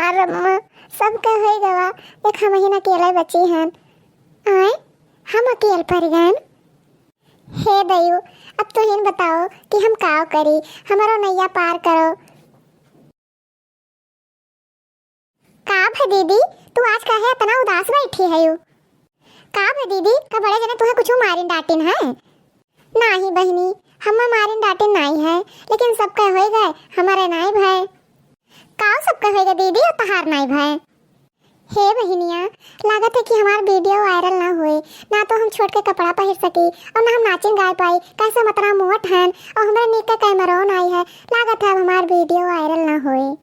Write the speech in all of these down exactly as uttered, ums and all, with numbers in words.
अरे अम्मा, सबका होइ गवा, एक हमहिन अकेले बची हन। आय, हम अकेल परि गएन। हे दइयो, अब तुहिन बताओ कि हम काव करी, हमरो नैया पार करो। का भा दीदी, तू आज काहे अतना उदास बैठी हयू? का भा दीदी, का बड़े जने तुहे कुछु मारिन डाटिन है? नाहीं बहिनी, हम्मे मारिन डाटिन नाहीं है, लेकिन सबका होइ गए, हमरे नाहीं भए। काव सबका होइ गए दीदी, अउ तहार नाहीं भए? हे बहिनिया, लागत है कि हमार video viral ना होए, ना तो हम छोट के कपड़ा पहिर सकी अउ ना हम नाचिन गाए पाई, काहे से हम अतना मोट हन अउ हमरे नीक के camera नाहीं है, लागत है अब हमार video viral ना होए।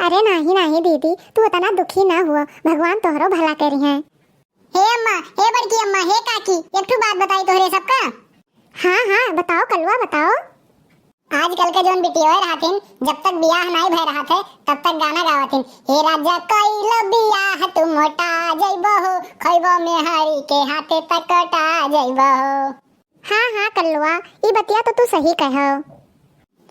अरे नाहीं, नाहीं दीदी, तू अतना दुखी ना हुआ, भगवान तोहरो भला करिहैं। हे अम्मा, हे बड़की अम्मा, हे काकी, एक ठो बात बताई तोहरे सबका। हाँ, हाँ, बताओ कलुआ, बताओ। आजकल के जौन बिटियोए रहथिन, जब तक बियाह नाई भय रहत है, तब तक गाना गावत हिन, "हे राजा कइल बियाह तू मोटा जइबो हो, खइबो मेहरी के हाथे त कटा जइबो हो।" हाँ, हाँ, कल्लुआ, ई बतिया तो तू सही कहो।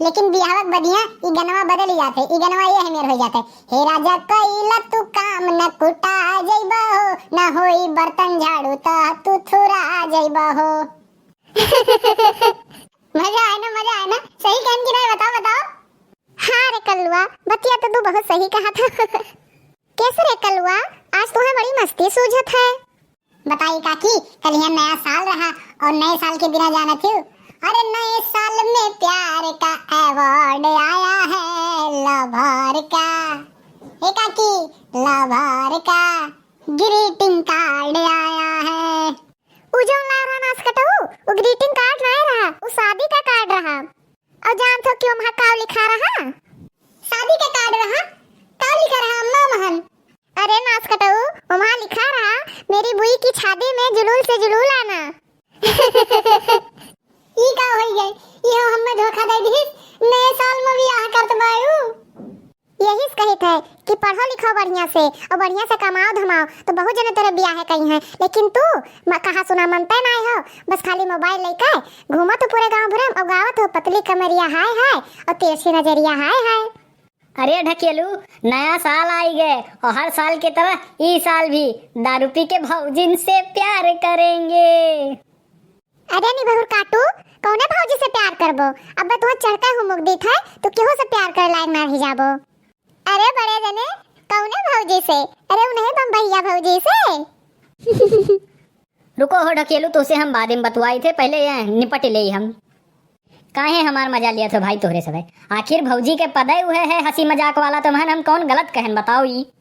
लेकिन बियाहवा के बदिया ई गनवा बदल जात है, ई गनवा ये हमेर हो जात है, "हे राजा कइल तू काम न कुटा जइबो हो, न होई बर्तन झाड़ू त तू थुरा जइबो हो।" मजा आए ना, मजा आए ना। सही कहन कि नहीं, बताओ, बताओ। हाँ रे कल्लुआ, बतिया तो तू बहुत सही कहा था। कैसे रे कल्लुआ, आज तुम्हें बड़ी मस्ती सूझत है। बताई काकी, कल यहाँ नया साल रहा और नए साल के बिना जानत हो, अरे नए साल में प्यार का award आया है lover का। ए काकी, lover का greeting card आया है। उ जौन लाव रहा नास कटऊ, उ greeting card नाय रहा, उ शादी का card रहा। और जानत हो कि ओम्हा काव लिखा रहा? शादी का card रहा? काव लिखा रहा अम्मा महन? अरे नास कटऊ, ओम्हा लिखा रहा, "मेरी बुई की छादी में जुलूल से जुलूल आना।" ई का होई गए? ई हो हम्मे धोखा दे दिहिस, नए साल में बियाह करत बायू। यही से कहित है कि पढ़ो लिखो बढ़िया से और बढ़िया से कमाओ धमाओ तो बहुत जने तोरे बियाह कइहैं, लेकिन तू म-, कहा सुना मनते नाय हो, बस खाली mobile लेके घूमत हो पूरे गाँव भरे में और गावत हो पतली कमरिया हाय हाय और तिरछी नजरिया हाय हाय। अरे ढकेलू, नया साल आई गए और हर साल की तरह ई साल भी दारू पी के भौजिन से प्यार करेंगे। अरे निबहुर काटू, कौने भौजी से प्यार करबो? अबे तुहे चढ़ते हुमुक दीत है, तो केहू से प्यार करे लायक ना रह जाबो। अरे बड़े जने, कौने भौजी से? अरे उन्हें बम्बैया भौजी से। रुको हो ढकेलू, तोसे हम बाद में बतुआई थे, पहले ये निपट ले हम। काहे हमार मजा लिया थे भाई तोहरे सब है? आखिर भौजी के पदे उहे है हंसी मजाक वाला, तो महन हम कौन गलत कहन बताओ ई?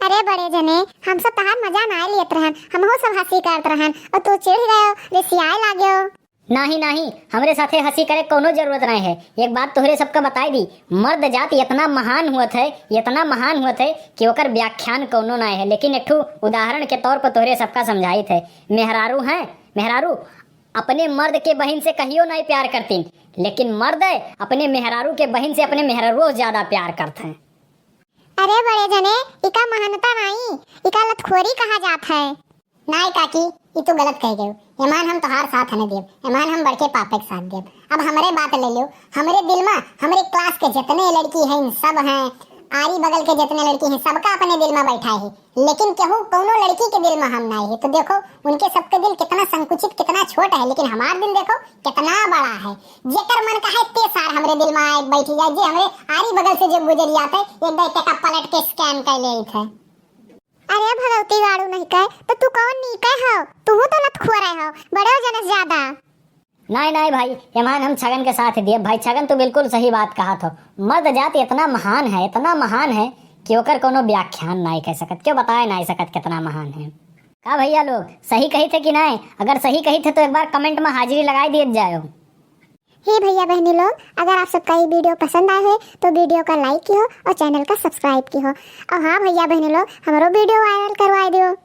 अरे बड़े जने, हम सब तहार मजा नाय लेत रहन, हमहू सब हंसी करत रहन, और तू चिढ़ गयो, रिसियाए लाग्यो। नाही, नाही, हमरे साथे हंसी करे कौनो जरूरत नाय है। एक बात तोहरे सबका बताई दी, मर्द जात इतना महान हुअत है, इतना महान हुअत है कि ओकर व्याख्यान कौनो नाय है। लेकिन एक ठो उदाहरण के तौर पर तोहरे सबका समझाइत है। मेहरारू हैं, मेहरारू अपने मर्द के बहिन से कहियो नाय प्यार करतीन, लेकिन मर्द अपने मेहरारू के बहिन से अपने मेहरारू ज्यादा प्यार करत हैं। अरे बड़े जने, इका महानता नाई, इका लतखोरी कहा जात है। नाई काकी, ई तू गलत कह गयो। एमान हम तोहार साथ हने देब, एमान हम बड़के पापे के साथ देब। अब हमरे बात ले लियो, हमरे दिल में, हमरे class के जितने लड़की हैं, सब हैं, आरी बगल के जितने लड़की हैं, सबका अपने दिल में बैठा है, लेकिन केहू कौनो लड़की के दिल में हम नाई है। तो देखो, उनके सबके दिल कितना संकुचित, कितना छोट है, लेकिन हमार दिल देखो, कितना बड़ा है। जेकर मन कहे ते सार हमरे दिल में आए बैठ जाए, जे हमरे आरी बगल से जो गुजर जाते, एक दाई तेका पलट के scan कर लेत है। अरे भगवती गाड़ू नहीं कहे, तो तू कौन नीके हो? तू तो लतखोरे हो, बड़े जने से ज्यादा। नाई, नाई भाई, एमान हम छगन के साथ दिए। भाई छगन, तू बिल्कुल सही बात कहा थो। मर्द जात इतना महान है, इतना महान है कि ओकर कोनो व्याख्यान नाई कह सकत, क्यों बताए नाई सकत कितना महान है। का भैया लोग, सही कही थे कि नाई? अगर सही कही थे तो एक बार comment में हाजिरी लगाई दिए जाओ। हे भैया बहनी लोग, अगर आप सबका ये video पसंद आए है तो video का like किहो और channel का subscribe किहो। और हाँ भैया बहनी लोग, हमरो video viral करवाए दियो।